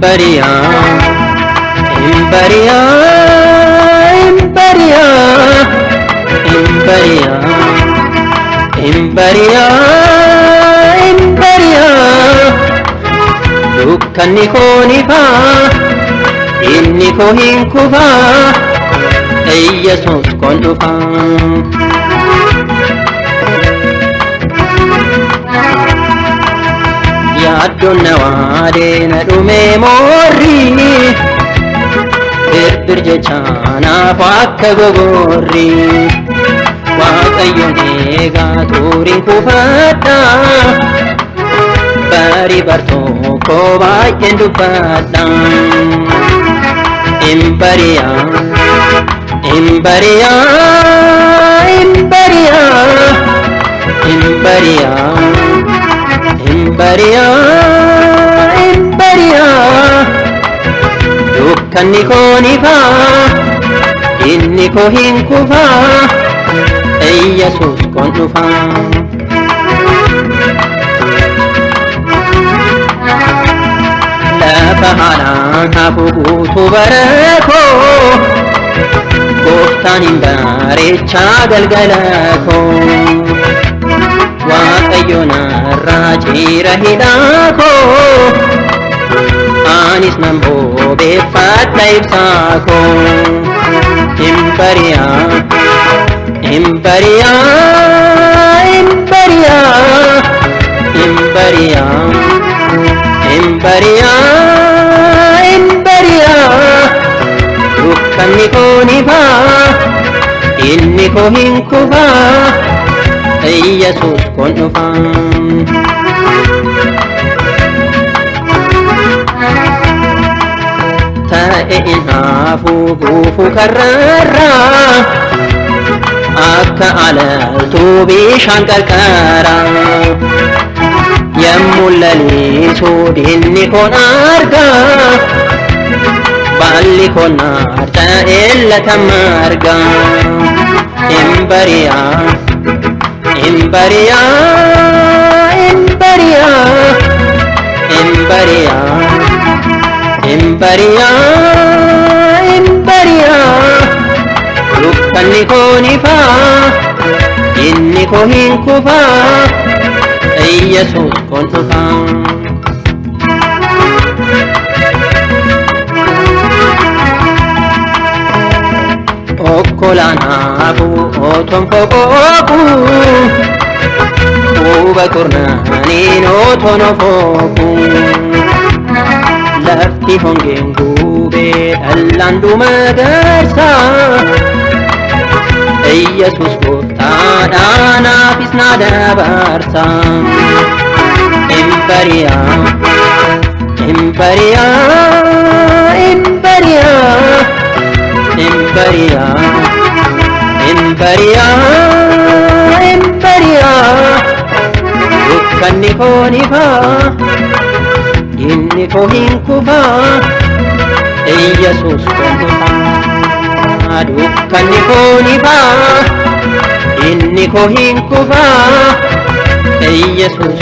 Hin bari'a, hin bari'a, hin bari'a, hin bari'a, hin bari'a, hin bari'a. Dukkanni koo ni faa, inni koo hin kufaa, Iyyesuus koon dhufaa. Yaaddoon na waadee na dhume moorri, birbir jecha naaf akka gogorri. Waaqayyoon eegaa tuuriin kufadha, bari bartookoo baay'een dubbadha. Hin bari'a, hin bari'a, hin bari'a, hin bari'a, hin bari'a, hin bari'a. Dukkanni koo ni faa, inni koo hin kufaa, Iyyesuus koon dhufaa. Lafa haadhaan hafu guutuu bara koo, gooftaan hin bareechaa galgala koo. Waaqayyo narraa ciira hidhaa koo, anis nan bobeeffadha ibsaa koo. Hin bari'a, hin bari'a, hin bari'a, hin bari'a, hin bari'a, hin bari'a. Dukkanni koo ni faa, inni koo hin kufaa, Iyyesuus koon dhufaa. Ta'e in hafu guufu karraarraa, akka alaltuu bishaan qarqara. Yemmuu lalisuu diinni koon argaa, baalli koon naarta'ee lata marga. Hin bari'a, hin bari'a, hin bari'a, hin bari'a, hin bari'a, hin bari'a. Dukkanni koo ni faa, inni koo hin kufaa, Iyyesuus koon dhufaa. Okkolaan hafu otoon foqooqu, quba kurnaaniin otoon ofooqu. Lafti hongeen gubee dhallaan dhuma garsa, Iyyesuus gooftaadha naafis na dabarsa. Hin bari'a, hin bari'a, hin bari'a, hin bari'a, hin bari'a, hin bari'a. Dukkanni koo ni faa, inni koo hin kufaa, Iyyesuus koon dhufaa. Dukkanni koo ni faa, inni koo hin kufaa, Iyyesuus